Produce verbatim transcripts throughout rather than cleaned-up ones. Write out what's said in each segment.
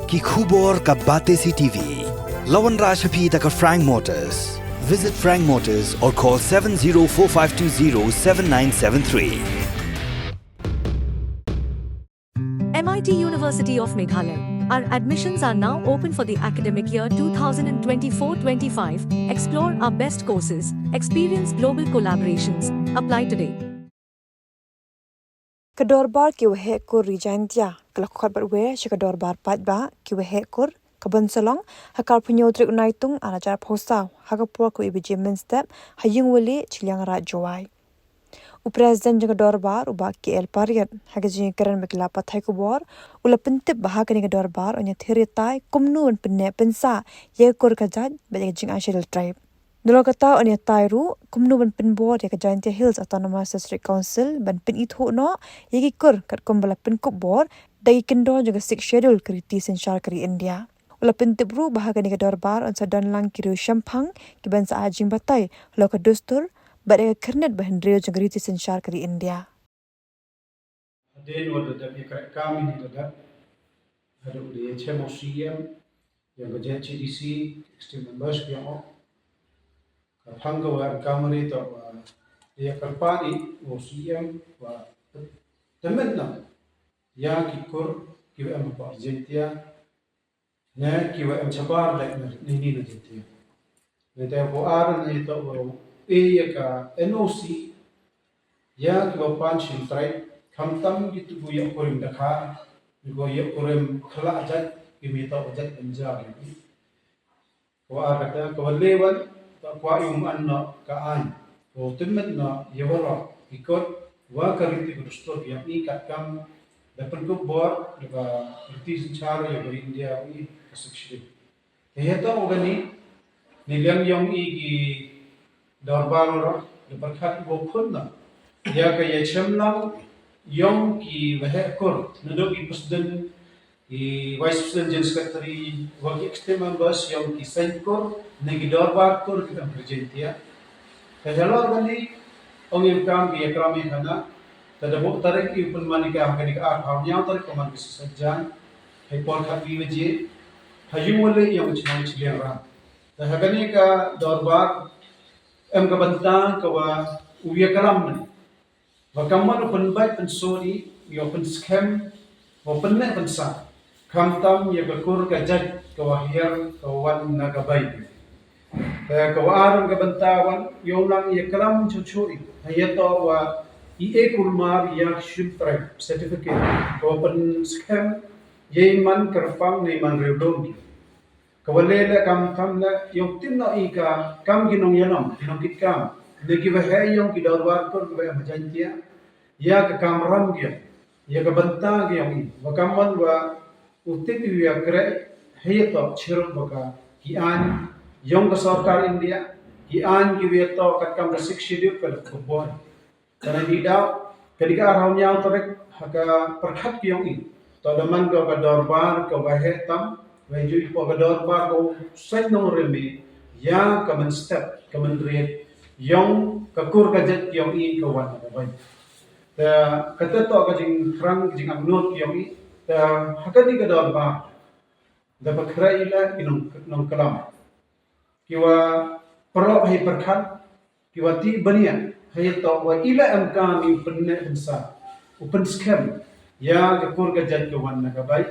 Ki khubor ka Batesi T V. La wanrah sha phi da ka Frank Motors. Visit Frank Motors or call seven zero four five two zero seven nine seven three. M I T University of Meghalaya. Our admissions are now open for the academic year two thousand twenty-four twenty-five. Explore our best courses, experience global collaborations. Apply today. Ka dorbar ki waheh kur ri Jaintia ka la khot bad weh sha ka dorbar paidbah ki waheh kur ka Bonsalong ha ka arphew hynñiew tarik u Naitung arhajar arphew saw ha ka por kaba ïa baje mynstep ha Ïingwali, Chilliangraij, Jowai. U President jong ka dorbar u Bah K L Pariat ha ka jingïakren bad ki lad pathai khubor u la pyntip ba ha kane ka dorbar yn ïathir ïatai kumno ban pynneh pynsah ïa ka kur ka jait bad ïa ka jingai Scheduled Tribe. Nalor kata yn ïatai ruh kumno ban pynbor ïa ka Jaintia Hills Autonomous District Council ban pynithuh noh ïa ki kur katkum ba la pynkup bor da ki kyndon jong ka Sixth Schedule ka riti synshar ka ri India. U la pyntip ruh ba ha kane ka dorbar yn sa don lang ki riew shemphang ki ban sa ai jingbatai halor ka dustur bad ïa ka khyrnit ba hynriew jong ka riti synshar ka ri India. Hadien wa da dep ïakren kam ïa da dep haduh da ïa chem o C E M ïa ka J H A D C executive members ïa o ka phang ka wa kam ri to wa ïa kyrpad i o C E M wa temen na ïa ki kur ki wa em pa Jaintia ne ki wa em chabar da ne ni na Jaintia. Ne te ko ar ne to wa e ïa ka N O C ïa ki wa pan shim trai khamtam ki tu ïa kurim da kha ni ko ïa kurim khala jat ki mi to jat penjar ni. Ko ar kata ko lewan ta kwa yung an no ka an ko temen no ïa wala ki kot wa ka riti ko dustur ïa ni kat kam da pynkup bor da ka riti synshar ïa ka India i ka Sixth Schedule. Te ïa ta u gani ni liang yong i ki dorbar ro da pyrkhat u khun na ïa ka ïa chemlang yong ki waheh kur na do ki president ki vice president, general secretary wa ki executive members yong ki seng kur ne ki dorbar kur ki kam kerjen tia. Ka jalor gani ong im kam ki ïa kram ïa khana ta da bok tarik i pun manika ha kani ka ar ha nyaw tarik ka man ki sajan. Hai por khat wi waje ha yung wale yong chnong Chilliangraij. Da ha kani ka dorbar em ka banta ka wa u ïa kalam ne wa kam man u pynbait pynsuri ïa u pynskhem wa pynne pynsa khamtam ïa ka kur ka jait ka wa hiar ka wan na ka bai. Ka wa aram ka banta wan ïa u nang ïa kalam chuchu i ha ïa to wa i e kulmar ïa shim trai certificate ka wa pynskhem ïa i man kyrpang ne i man rewdom ki. Ka wa le le kam kam le yong tim no i ka kam ki nong yanom ki nong kit kam ne ki wa he yong ki dorbar kur ki wa em Jaintia ïa ka kam ram ki ïa ka banta ki yong i wa kam man wa u tip i wa kre he to chirup wa ka ki an yong ka sorkar India ki an ki wa to kat kam ka Sixth Schedule ka da kubor. Ka na di daw ka di ka arhaw nyaw tarik ha ka pyrkhat ki yong i to da man ka ka dorbar ka wa he tam wa ju i po ka dorbar ka seng nong remi ïa ka man step ka man riet yong ka kur ka jet ki yong i ka wan ka bai. Ta ka ta to ka jing krang jing ang not ki yong i ta ha ka di ka dorbar da ba kra i la ki nong nong kalam ki wa pro hi pyrkhat ki wa ti bania ha ïa to wa i la em kam i pynne pynsa u pynskhem ïa ka kur ka jait ka wan na ka bai.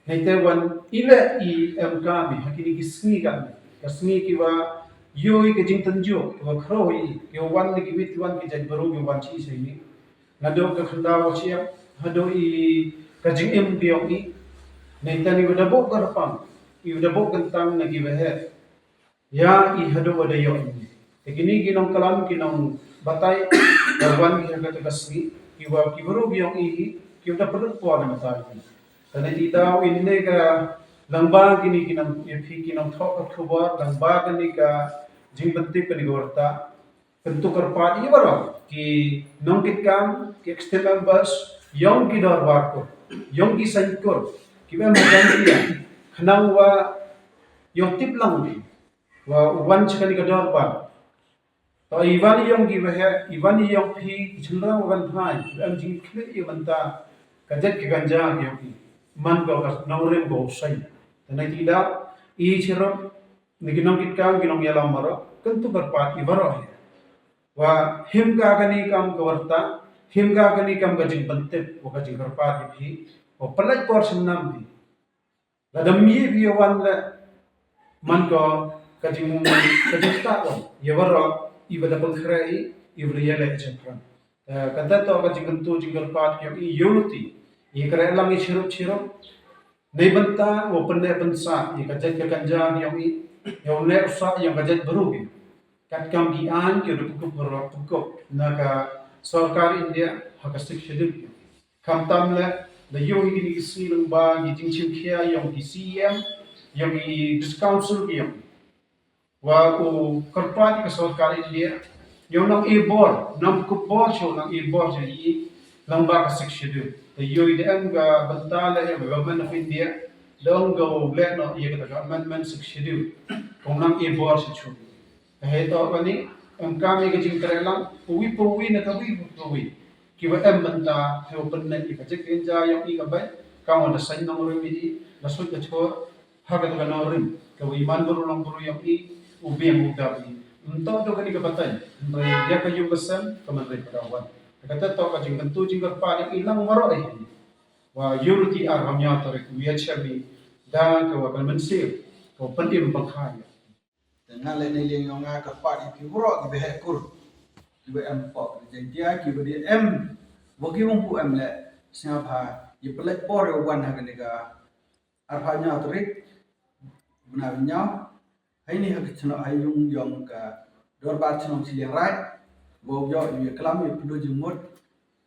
Nai te wan i la i em kam i ha kini ki sngi ka ka sngi ki wa yu i ka jingtynjuh ki wa khro i ki wa wan ni ki wit wan ki jait baru ki wan chi sai ni. Nga do ka khyndaw wa chiam ha do i ka jingim ki yong i. Nai te ni wa da bok ka rapang i wa da bok ka tang na ki wa he. Ïa i haduh wa da ïoh i. Te kini ki nong kalam ki nong batai da wan ki ha kata ka sngi ki wa ki baru ki yong i hi ki wa da pynlut por na batai. Te na i daw i ne ka lang ba kini ki nong ïa phi ki nong thok ka khubor lang ba kani ka jingpyntip kani ka warta. Kyntu kyrpad i baru ki nong kit kam ki executive members yong ki dorbar kur yong ki seng kur ki bem Jaintia khnang wa ïoh tip lang ki wa u wan chi kani ka dorbar. To i wan i yong ki wa he i wan i yong phi ki chynrang wa kan thai ki em jingkhlieh i banta ka jet ki ganja ki yong ki. man ko ka nongrim ko u seng. Te na ki da i chirup na ki nongkitkam ki nongïalam baroh, kyntu kyrpad ïa baroh hi. Wa him ka kane kam ka warta, him ka kane kam ka jingpyntip wa ka jingkyrpad ïa phi, wa pynlait por shen nam phi. Lada ym ïa phi ïa wan leh, man ko ka jing ka jingstad wan ïa baroh, iba da pynkhreh i, iba da ïaleh jingpyrang. Eh, kata toh ka jingkyntu jingkyrpad ïa i unity. I kyreh lang i chirup chirup. Nei bynta wa pynneh pynsah ïa ka jait ka kynja ïa i, ïa u neh u sah ïa ka jait baroh ki. Katkam ki aiñ ki da pynkup baroh pynkup na ka sorkar India ha ka Sixth Schedule. Khamtam leh, la ïoh hi kine ki sngi lyngba ki jingshim khia ïong ki C E M, ïong ki District Council ïong. Wa u kyrpad ka sorkar India, ïong nang i bor, nang kup bor shu nang i bor shu i, lyngba ka Sixth Schedule. Te ïoh i da em ka bynta leh ïa ka Government of India, da ong ka u leh noh ïa kata ka amendment Sixth Schedule. Kong nang i bor shu shu. Ka hei toh kane, em kam ïa ka jingkyreh lang, pynwit pynwit na ka wi pynwit. Kiwa em bynta, hei wa pynneh ïa ka jait ka kynja ïong i ka bai, kam wa da seng nongrim i, da sut da chor, ha kata ka nongrim, ka wi man baroh long baroh ïong i, u biang u dap i. Ym toh da kane ka batai, hynrei ïa ka ïung ka sem, ka man rei ka daw wan. Kata toh ka jingkyntu jingkyrpad ïong i lang baroh i. Wa ïoh ruh ki ar ha ynñiaw tarik, u ïa chem i, da ka wa ka mynsiem, ka wa pynim pynkhia. Te nga leh na liang ïong nga kyrpad ïa phi baroh kiba heh kur. Kiba em hapoh ka Jaiñtia, kiba dei em. Wa kiba ym pu em leh, sngewbha ïa pynlait por ïa wan ha kane ka arphew hynñiew tarik. Bnai hynñiew. Haini ha ka chnong ha ïung ïong ka dorbar chnong Shiliang Raij. Wa u ïoh ïa klam ïa pyndu jingmut.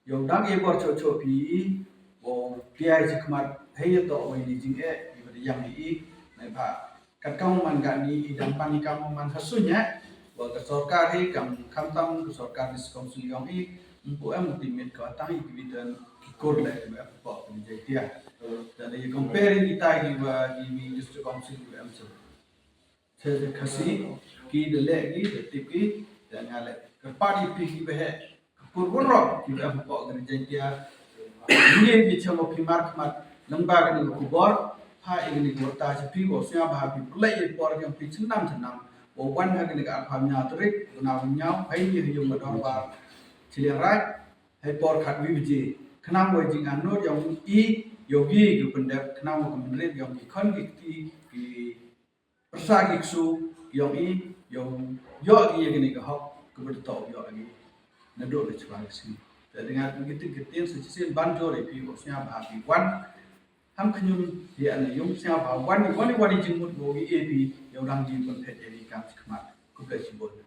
Ïoh dang ïa bor choh choh phi i, wow pia i chikhmat, hei ïa toh wei ni jingeh, i bad ïang i, nai ba. Kat kam man ka ni i dang pan i kam man ha sunya, wa ka sorkar hi kam khamtam ka sorkar ni council ïong i, mpu em ti mit ka tang i ki bidan ki kur le i ba em pok ni Jaiñtia. Dan i compare i tai i ba i mi district council i ba em sel. Te de Khasi, ki de leh ki, de tip ki, de nga leh. Kyrpad ïa phi kiba heh, ka kur baroh, kiba heh hapoh ka ri Jaiñtia. Ngi ngi chang phi markhmat, lyngba kane ka khubor, ha ïa kane ka warta cha phi, wa sngewbha phi pynlait ïa por ïong phi chynam chynam. Wa wan ha kane ka arphew hynñiew tarik, bnai hynñiew, ha ïa ïung ka dorbar Shiliang Raij, ha ïa por khatwi baje. Khnang wa jingangnud ïong i, ïong i ki pyndep, khnang wa ka mynrit ïong ki khon ki kti, ki pyrsa ki ksu ïong i, ïong ïoh ïa kane ka hok kaba dei toh ïoh ïa ki naduh la chwa ki sngi. Te dang ngat ki tin ki tin sa chisien ban jor ïa phi, wa sngewbha phi wan. Ham khñium ïa na ïong sngewbha wan, wan wan jingmut wa ïa phi, ïong dang jingpynphet ïa ki kam chi khmat. Khublei shibun.